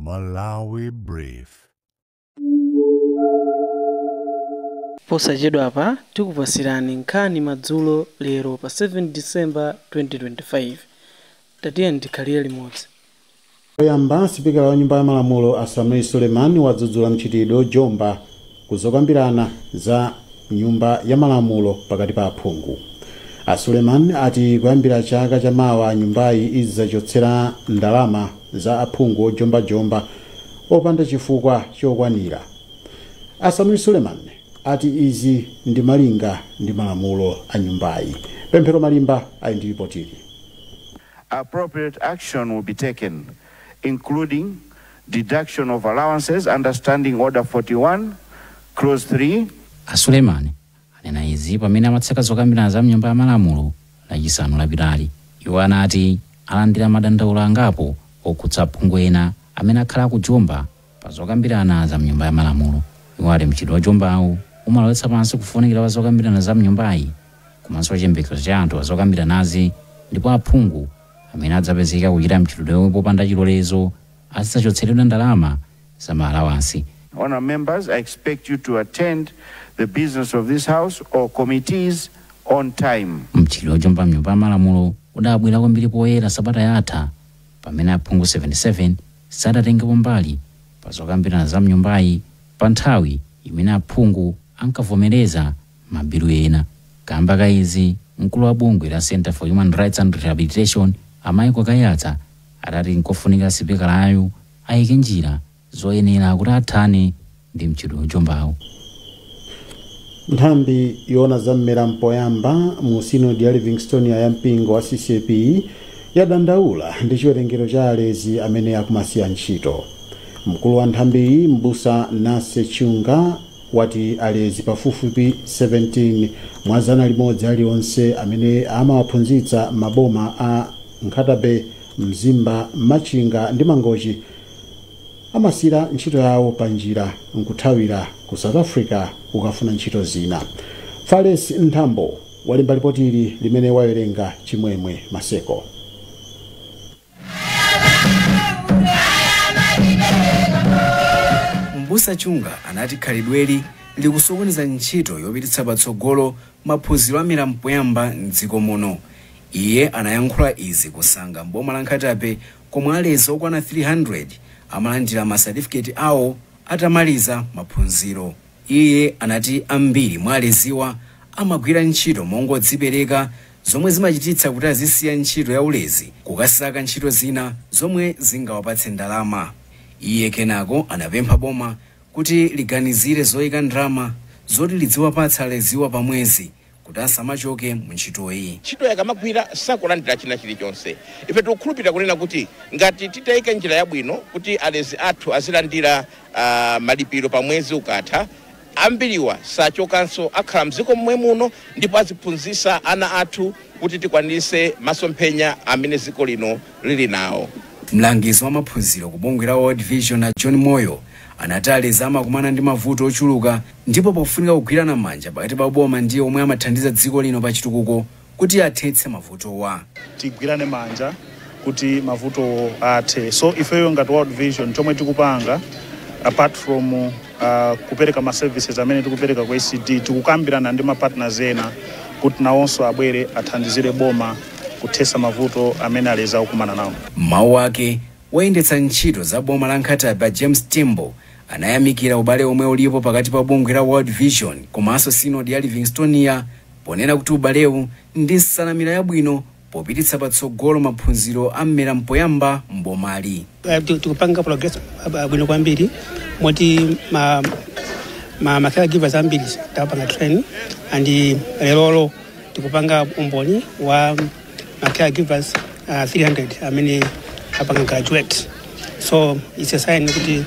Malawi Brief. Posachedwapa tikupasirani nkhani madzulo lero pa 7 December 2025. Tatiye tikhalire limodzi. Poyamba, sipikala wa Nyumba ya Malamulo a Sameer Suleman wadzudzula mchitidwe ojomba kuzokambirana za Nyumba ya Malamulo pakati pa aphungu. A Suleman ati kuyambira chaka chamawa nyumbayi idzachotsera ndalama za aphungu ojombajomba opanda chifukwa chokwanira. A Sameer Suleman ati izi ndi malinga ndi malamulo a nyumbayi. Pemphero Malimba ali ndi ripotili. Appropriate action will be taken, including deduction of allowances under Standing Order 41, Clause 3. A Suleman anena izi pamene amatseka zokambirana za mnyumba ya Malamulo Lachisanu lapitali. Iwo anati alandira madandaulo angapo okhudza aphungu ena amene akhala akujomba pa zokambirana za mnyumba ya Malamulo. Iwo ati mchitidwe wojombawu umalowetsa pansi kufunikira kwa zokambirana za mnyumbayi komanso chiyembekezo cha anthu azokambiranazi, ndipo aphungu amene adzapezeka kuchita mchitidwewo popanda chilolezo azidzachotseredwa ndalama za maalawansi. Honourable members, I expect you to attend the business of this House or committees on time. Mchitidwe wojomba mnyumba ya Malamulo udabwera kwambiri poyera sabata yatha pamene aphungu 77 sadatengepo mbali pa zokambirana za mnyumbayi pa nthawi imene aphungu ankavomereza mabilu ena. Kamba ka izi, mkulu wa bungwe la Center for Human Rights and Rehabilitation a Michael Kaiyatsa adati nkofunika sipikalayo ayike njira zoyenera kuti athane ndi mchitidwe wojombawo. Nthambi yoona za mmera mpoyamba mu Sinodi ya Livingstonia ya mpingo wa CCAP yadandaula ndi chiwerengero cha alezi amene akumasiya ntchito. Mkulu wa nthambiyi, Mbusa Nase Chunga, wati alezi pafupifupi 17 mwa 100 aliwonse amene amawaphunzitsa maboma a Nkhata Bay, Mzimba, Machinga ndi Mangochi amasira ntchito yawo pa njira nkuthawira ku South Africa kukafuna ntchito zina. Fales Nthambo walemba ripoti ili limene wawerenga Chimwemwe Maseko. Mbusa Chunga anati khalidweli likusokoneza ntchito yopititsa patsogolo maphunziro a mmera mpoyamba mdziko muno. Iye anayankhula izi kusanga mboma la Nkhata Bay komwe alezi okwana 300 amalandira masatifiketi awo atamaliza maphunziro. Iye anati ambiri mwa aleziwa amagwira ntchito mongodzipereka, zomwe zimachititsa kuti azisiya ntchito ya ulezi kukasaka ntchito zina zomwe zingawapatse ndalama. Iye kenako anapempha boma kuti liganizire zoyika ndalama zoti lidziwapatsa aleziwa pa mwezi kuti asamachoke mu ntchitoyi. Ntchito yakamagwira sakulandira china chilichonse. Ife tikukhulupirira kunena kuti ngati titayika njira yabwino kuti alezi athu azilandira malipiro pa mwezi ukatha, ambiriwa sachokanso, akhala mdziko momwe muno ndipo aziphunzitsa ana athu kuti tikwanise masomphenya amene dziko lino lili nawo. Mlangizi wa maphunziro ku bungwe la World Vision na John Moyo anati alezi amakumana ndi mavuto ochuluka ndipo pofunika kugwirana manja pakati pa boma ndi omwe amathandiza dziko lino pa chitukuko kuti athetse mavutowa. Tigwirane manja kuti mavuto athe. So ifeyo ngati World Vision, chomwe tikupanga apart from kupereka ma services amene tikupereka ku ECD, tikukambirana ndi ma partners ena kuti nawonso abwere athandizire boma kuthesa mavuto amene alezi akukumana nawo. Mawu ake, woyendetsa ntchito za boma la Nkhata Bay James Timbo anayamikira ubale omwe ulipo pakati pa bungwe la World Vision komanso Sinodi ya Livingstonia, ponena kuti ubalewu ndi nsanamira yabwino popititsa patsogolo maphunziro a mmera mpoyamba mbomali. Tikupanga progress bwino kwambiri moti ma caregivers ambiri tapanga train, and lerolo tikupanga umboni wa ma caregivers 300 amene apanga graduate, so it's a sign kuti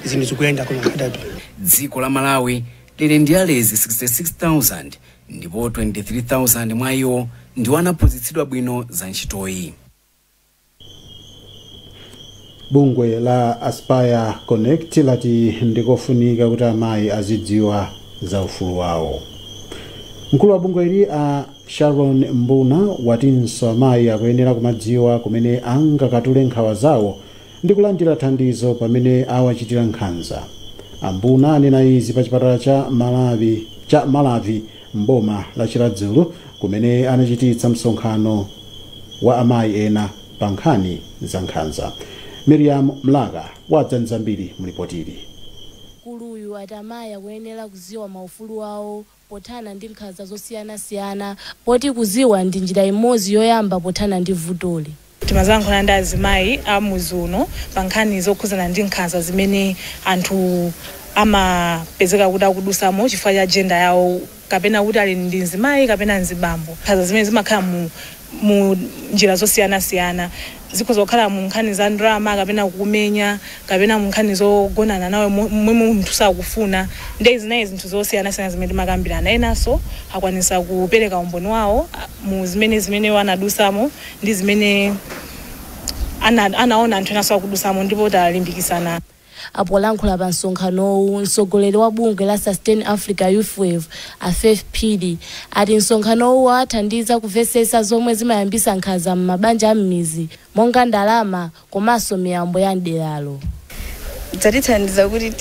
zinthu zikuyenda kuno Nkhata Bay. Dziko la Malawi lili ndi alezi 66,000 ndipo 23,000 mwa iwo ndiwo anaphunzitsidwa bwino za ntchitoyi. Bungwe la Aspire Connect lati ndikofunika kuti amayi azidziwa za ufulu wawo. Mkulu wa bungwe ili a Sharon Mbuna watinso amayi akuyenera kumadziwa kumene angakatule nkhawa zawo. Ndi kulandira thandizo pamene awachitira nkhanza. Ambuna anena izi pa chipatala cha Malawi cha Malawi mboma la Chiradzulu, kumene anachititsa msonkhano wa amayi ena pa nkhani za nkhanza. Miriam Mlaka wadza zambiri mlipotili. Mkuluyu ati amayi akuyenera kuziwa maufulu awo pothana ndi nkhanza zosiyanasiyana, poti kuziwa ndi njira imodzi yoyamba pothana ndi vutoli. Timazayankhula ndi azimayi amudzi uno pa nkhani zokhuzana ndi nkhanza zimene anthu amapezeka kuti akudusamo chifukwa cha gender yawo, kapena kuti ali ndi mzimayi kapena mzibambo. Nkhanza zimene zimakhala mu njira zosiyanasiyana, zikhoza kukhala mu nkhani za ndalama, kapena kukumenya, kapena mu nkhani zogonana nawe momwe munthu sakufuna. Ndi zinayi zinthu zosiyanasiyana zimene timakambirana. Enanso akwanisa kupereka umboni wawo mu zimene wanadusamo ndi zimene anaona anthu enanso akudusamo, ndipo talimbikisana. Apolankhula pa msonkhanowu, mtsogoleri wa bungwe la Sustain Africa Youth Wave, Afef Phiri, ati msonkhanowu wathandiza kumvetsetsa zomwe zimayambisa nkhanza m'mabanja a m'mizi, monga ndalama komanso miyambo ya mderalo. Dzatithandiza kuti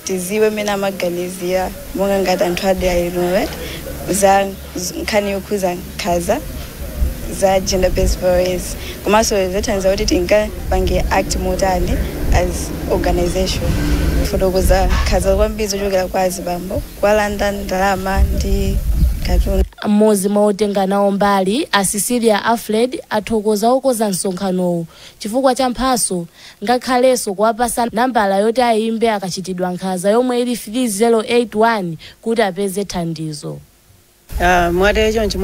tiziwe mmene amaganizira monga ngati anthu adera ino za nkhani yokhuza nkhanza za gender based violence, komanso zathandiza kuti tingapange act motani as organization. Fotokoza nkhanza kwambiri zochokera kwa azibambo, kuwalanda ndalama ndi katundu. Mmodzi mwa otenga nawo mbali, a Cecilia Alfred, athokoza okonza msonkhanowu chifukwa cha mphaso, ngakhalenso kuwapasa nambala yoti ayimbe akachitidwa nkhanza, yomwe ili 3081, kuti apeze thandizo. Mwatero choncho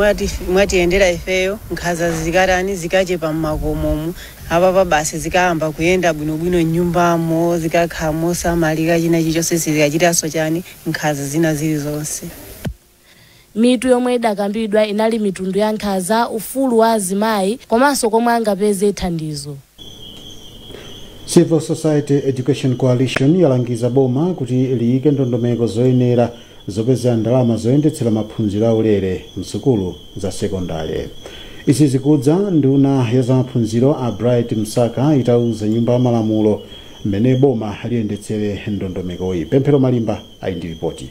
mwatiyendera ifeyo, nkhanza zikatani, zikachepa mmakomomu apapa. Basi, zikayamba kuyenda bwinobwino mnyumbamo, zikakhala mosamalika, china chilichonse zikachitanso chani, nkhanza zina zilizonse. Mitu yomwe idakambidwa inali mitundu ya nkhanza, ufulu wa azimayi komanso komwe angapeze thandizo. Civil Society Education Coalition yalangiza boma kuti liyike ndondomeko zoyenera zopeza ndalama zoyendetsera maphunziro aulere msukulu za sekondari. Izi zikudza nduna ya zamaphunziro a Bright Msaka itauza Nyumba ya Malamulo mmene boma liyendetsere ndondomekoyi. Pemphero Malimba ali ndi ripoti.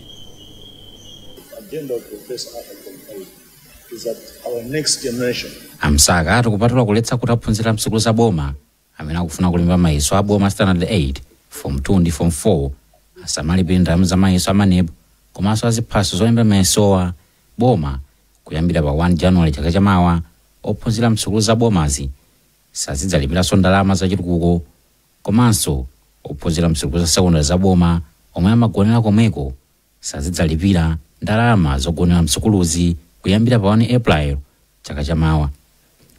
Agenda of Professor Arthur Kompali is that our next generation Amsaka ati kupatula kuletsa kuti aphunzira msukulu za boma amene akufuna kulemba mayeso a boma standard 8, form 2 ndi form 4 asamalipire ndalama za mayeso a MANEB komanso aziphaso zolemba mayesowa, boma kuyambira pa 1 January chaka chamawa ophunzira msukulu za bomazi sazidzalipiranso ndalama zachitukuko, komanso ophunzira msukulu za sekondari za boma omwe amagonera komweko sazidzalipira ndalama zogonera msukuluzi kuyambira pa 1 April chaka chamawa.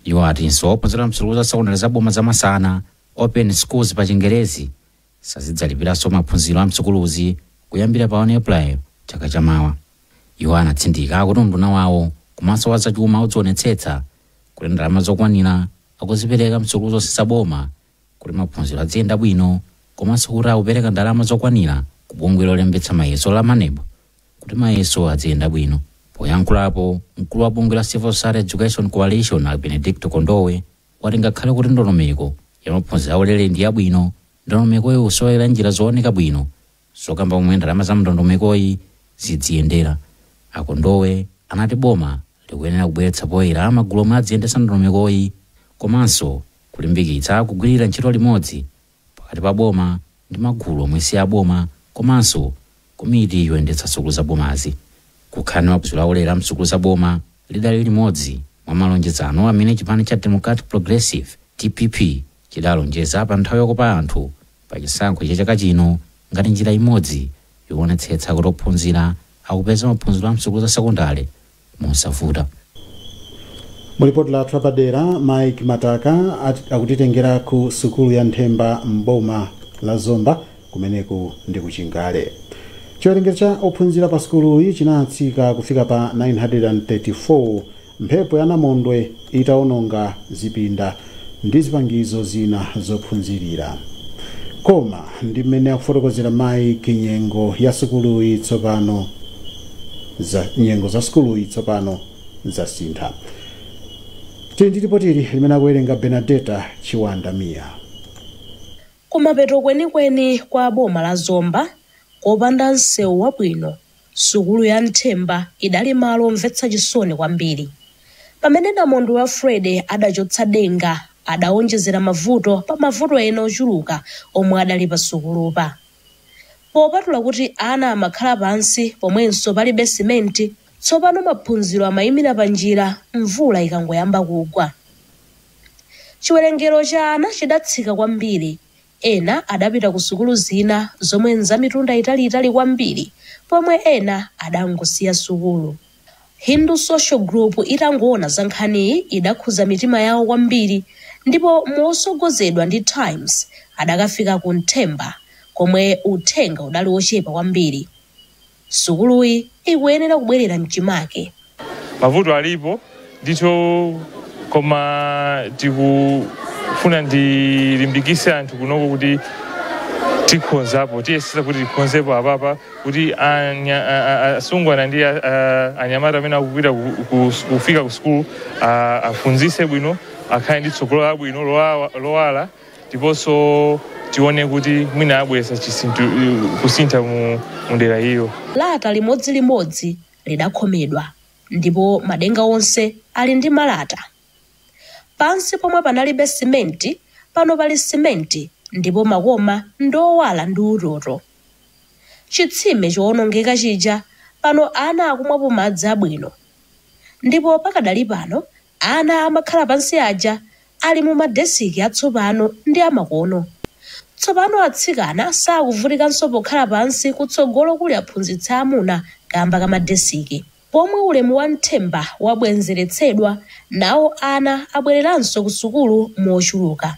Iwo atinso ophunzira msukulu za sekondari za boma zamasana, open schools pa Chingerezi, sazidzalipiranso maphunziro a msukuluzi kuyambira pa 1 April chaka chamawa. Iwo anatsindika kuti unduna wawo komanso wa zachuma udzionetsetsa kuti ndalama zokwanira akuzipereka msukulu zonse za boma kuti maphunziro aziyenda bwino, komanso kuti akupereka ndalama zokwanira ku bungwe lolembetsa mayeso la MANEB kuti mayeso aziyenda bwino. Poyankhulapo, mkulu wa bungwe la Civil Society Education Coalition a Benedicto Kondowe wati ngakhale kuti ndondomeko ya maphunziro aulere ndi yabwino, ndondomekoyi isowekera njira zooneka bwino zokamba momwe ndalama za ndondomekoyi zidziyendera. Akondowe anati boma likuyenera kubweretsa poyera magulu omwe adziyendetsa ndondomekoyi, komanso kulimbikitsa kugwirira ntchito limodzi pakati pa boma ndi magulu omwe si aboma komanso komiti yoyendetsa sukulu za bomazi. Kukhala maphunziro aulere msukulu za boma lidali limodzi mwa malonjezano amene chipani cha Democratic Progressive, DPP, chidalonjeza pa nthawi yokopa anthu pa chisankho cha chaka chino, ngati njira imodzi yoonetsetsa kuti ophunzira akupeza maphunziro a msukulu za sekondari mosavuta. Mulipoti lathu lapadera, Mike Mataka akutitengera ku sukulu ya Nthemba mboma la Zomba, kumeneku ndi kuchingale. Chiwerengero cha ophunzira pa sukuluyi chinatsika kufika pa 934 mphepo ya namondwe itawononga zipinda ndi zipangizo zina zophunzirira. Koma ndi mmene akufotokozera Mike, nyengo za sukuluyi tsopano zasintha. Tili ndi ripotili limene akuwerenga Benadeta Chiwanda Miya. Kumapeto kwenikweni kwa boma la Zomba, kopanda msewu wabwino, sukulu ya Nthemba idali malo omvetsa chisoni kwambiri. Pamene namondwe wa Fred adachotsa denga, adawonjezera mavuto pa mavuto ena ochuluka omwe adali pa sukulupa. Popatula kuti ana amakhala pansi pomwenso palibe simenti, tsopano maphunziro amayimira pa njira mvula ikangoyamba kugwa. Chiwerengero cha ana chidatsika kwambiri. Ena adapita ku sukulu zina zomwe nzamitunda italiitali kwambiri, pomwe ena adangosiya sukulu. Hindu Social Group itangoona za nkhaniyi idakhuza mitima yawo kwambiri, ndipo mosogozedwa ndi Times adakafika ku Nthemba komwe uthenga udali wochepa kwambiri. Sukuluyi ikuyenera kubwerera mchimake. Mavuto alipo ndithu, koma tikufuna ndilimbikise anthu kunoko kuti tikhonzapo, tiyesesa kuti tikhonzepo apapa kuti asungwana ndi anyamata amene akupita kufika ku sukulu aphunzise bwino, akhale ndi tsogolo labwino lowala, ndiponso tione kuti mwina abweretsa kusintha mu dera iyo. Lata limodzilimodzi lidakhomedwa ndipo madenga onse ali ndi malata. Pansi pomwe panalibe simenti, pano pali simenti, ndipo makoma ndowala ndi utoto. Chitsime chowonongeka chija, pano ana akumwapo madzi abwino, ndipo pakadali pano ana amakhala pansi aja ali mu madesiki atsopano ndi amakono. Tsopano atsikana sakuvutikanso pokhala pansi kutsogolo kuli aphunzitsi amuna kamba ka madesiki. Pomwe ulemu wa Nthemba wabwenzeretsedwa, nawo ana abwereranso ku sukulu mochuluka.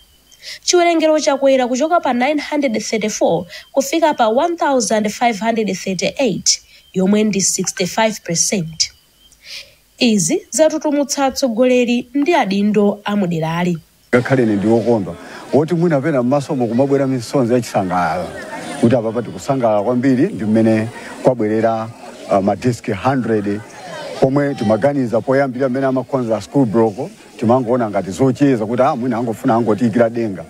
Chiwerengero chakwera kuchoka pa 934 kufika pa 1538, yomwe ndi 65%. Izi zatutumutsa atsogoleri ndi adindo amuderali. Ngakhale ine ndiwokondwa woti mwina pena m'masomo kumabwera misonzi yachisangalalo kuti apapa tikusangalala kwambiri ndi mmene kwabwerera madeski 100, pomwe timaganiza poyambira mmene amakonza school block timangoona ngati zocheza kuti mwina angofuna angotiyikira denga,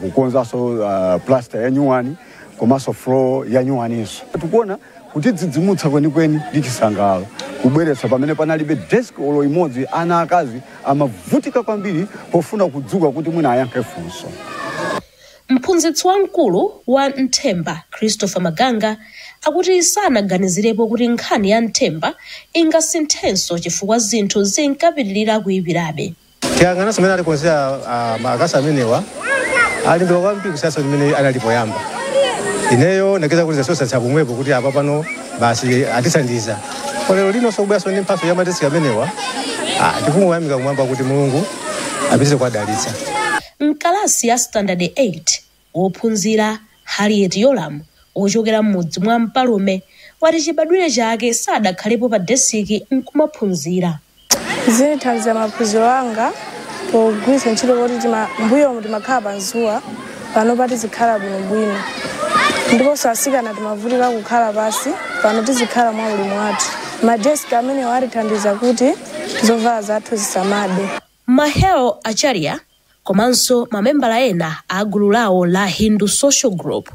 kukonzanso plaster ya nyuwani komanso floor ya nyuwaninso. Tikuona kutidzidzimutsa kwenikweni ndi chisangalalo kubweretsa pamene panalibe desk olo imodzi. Ana akazi amavutika kwambiri pofuna kudzuka kuti mwina ayankhe funso. Mphunzitsi wamkulu wa Nthemba, Christopher Maganga, akuti sanaganizirepo kuti nkhani ya Nthemba ingasinthenso chifukwa zinthu zinkapitirira kuyipirabe. Tiyang'ananso mmene alikonzera makasi amenewa, alimbika kwambiri kusiyanso limene anali poyamba. Ineyo ndakeza kuti zasosatsa pomwepo kuti apa pano basi atithandiza. Lero linonso kubweranso ndi mphatso ya madesiki amenewa, tikungoyamika kumwamba kuti Mulungu apitirize kuwadalitsa. Mkalasi ya standard 8, wophunzira Harriet Yolam wochokera m'mudzi mwa Mpalume wati chibadwire chake sadakhalepo pa desiki nkumaphunzira. Zinithandiza maphunziro anga pogwiritsa ntchito kuti mbuyomu timakhala pa mzuwa, pano tizikhala bwinobwino, ndiponso asikana timavutika kukhala pasi, pano tizikhala mwa ulemu wathu. Madeski amenewa atithandiza kuti zovala zathu zisamade. Maheo Acharya komanso mamembala ena a gulu lawo la Hindu Social Group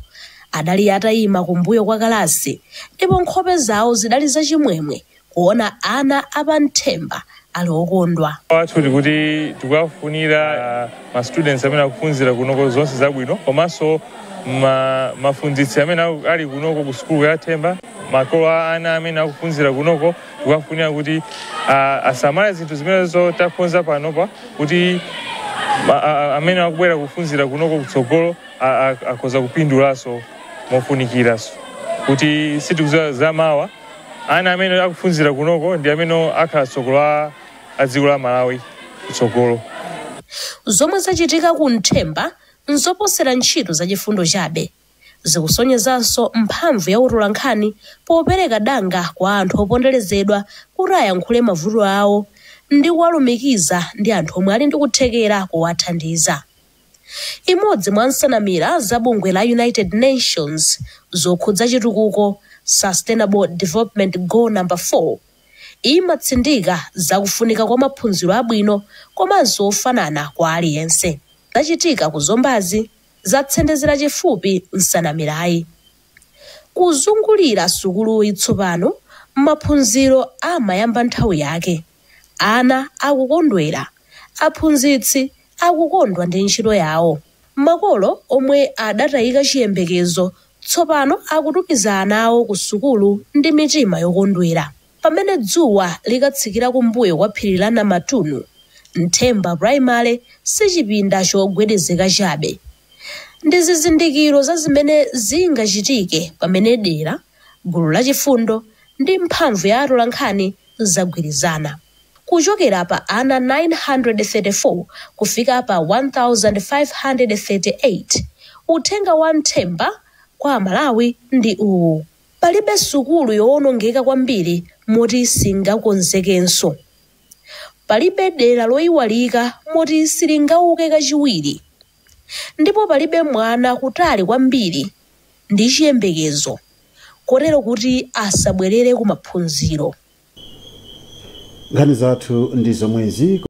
adali atayima kumbuyo kwa kalasi, ndipo nkhope zawo zidali zachimwemwe kuona ana apanthemba ali okondwa. Wathu tikuti tikuwafunira ma students amene akuphunzira kunoko zonse zabwino, komanso maphunzitsi amene ali kunoko ku sukulu ya Themba, makolo a ana amene akuphunzira kunoko, tikuwafunira kuti asamale zinthu zimenezo taphunza panopa kuti amene akubwera kuphunzira kunoko kutsogolo akhoza kupindulanso mofunikiranso kuti sitikuziwa zamawa. Ana amene akuphunzira kunoko ndi amene akhala tsogolo a dziko la Malawi kutsogolo. Zomwe zachitika ku Nthemba nzoposera ntchito zachifundo chabe, zikusonyezanso mphamvu ya utolankhani popereka danga kwa anthu oponderezedwa kuti ayankhule mavuto awo ndi kuwalumikiza ndi anthu omwe ali ndi kuthekera kuwathandiza. Imodzi mwa nsanamira za bungwe la United Nations zokhudza chitukuko, Sustainable Development Goal number 4, imatsindika zakufunika kwa maphunziro abwino komanso ofanana kwa aliyense. Zachitika ku Zombazi Zatsendezera chifupi nsanamirayi kuzungulira sukuluyi. Tsopano maphunziro amayamba nthawi yake, ana akukondwera, aphunzitsi akukondwa ndi ntchito yawo. Makolo omwe adatayika chiyembekezo tsopano akutumiza ana awo ku sukulu ndi mitima yokondwera. Pamene dzuwa likatsikira kumbuyo kwa phiri la Namatunu, Nthemba Primary si chipinda chogwedezeka chabe, ndi zizindikiro za zimene zingachitike pamene dera, gulu lachifundo ndi mphamvu ya atolankhani zagwirizana. Kuchokera pa ana 934 kufika pa 1538, uthenga wa Nthemba kwa Amalawi ndi uwu: palibe sukulu yowonongeka kwambiri moti singakonzekenso, palibe dera loyiwalika moti silingauke kachiwiri, ndipo palibe mwana kutali kwambiri ndi chiyembekezo kotero kuti asabwerere ku maphunziro. Nkhani zathu ndi zomwezi.